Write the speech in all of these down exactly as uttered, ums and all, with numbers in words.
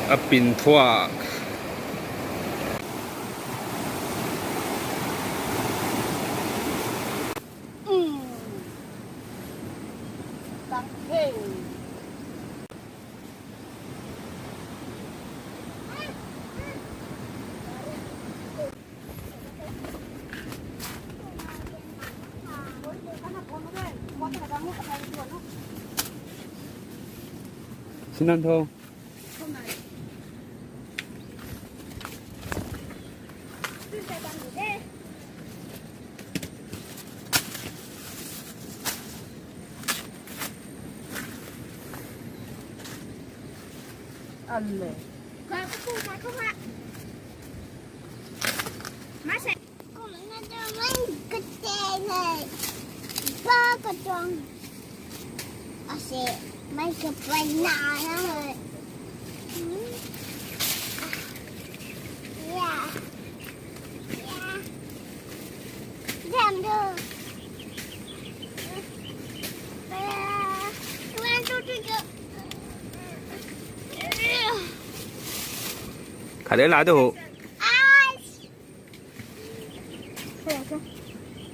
Apin thuak. Sinan tho. Alle. Masa. Kung na tu mei kate hei. Ba katuang. Ase mei kapai na na hei. Hmm. Ya. Ya. Jam do. One, two, three, go. Khat de la do. Ai.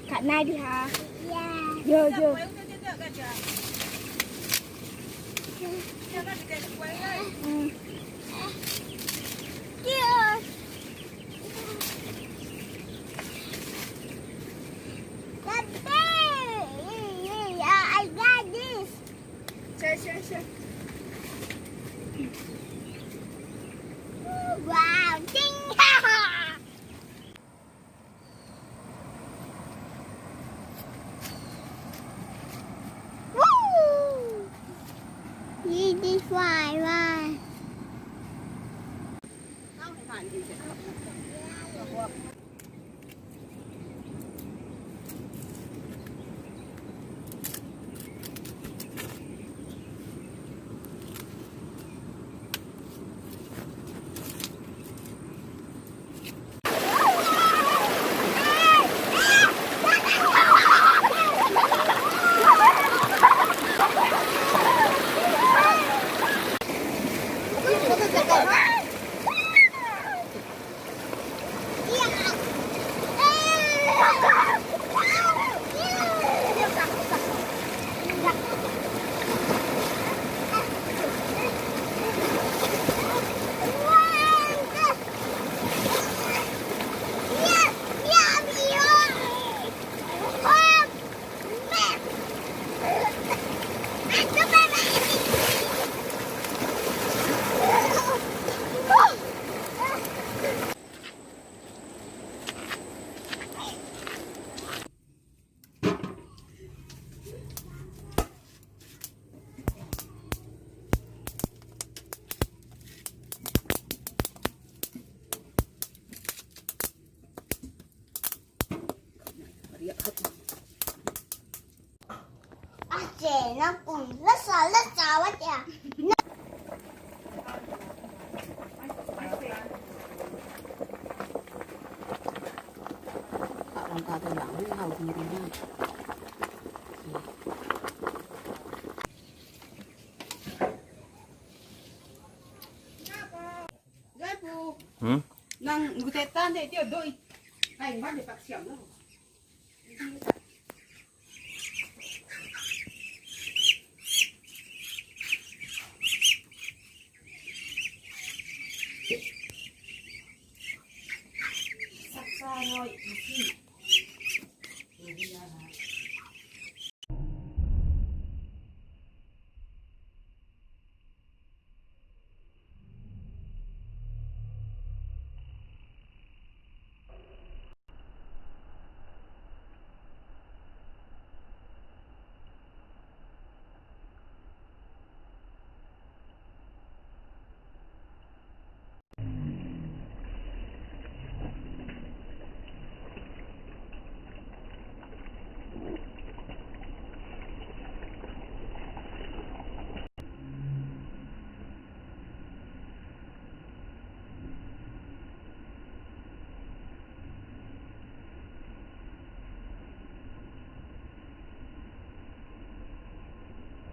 Khat nai di ha. Yeah. Yo, yo. Mm. Yeah. Daddy, I got this. Sure, sure, sure. Wow, ding! Woo! Ye, this one, one. Ache, na kum lasa lasa wat ya. Ka ta lang ni hau di di na. Zaipu. Hmm? Nang gute tan de tio doi. Ai, ban de pak siam na. Saksa noi, isi.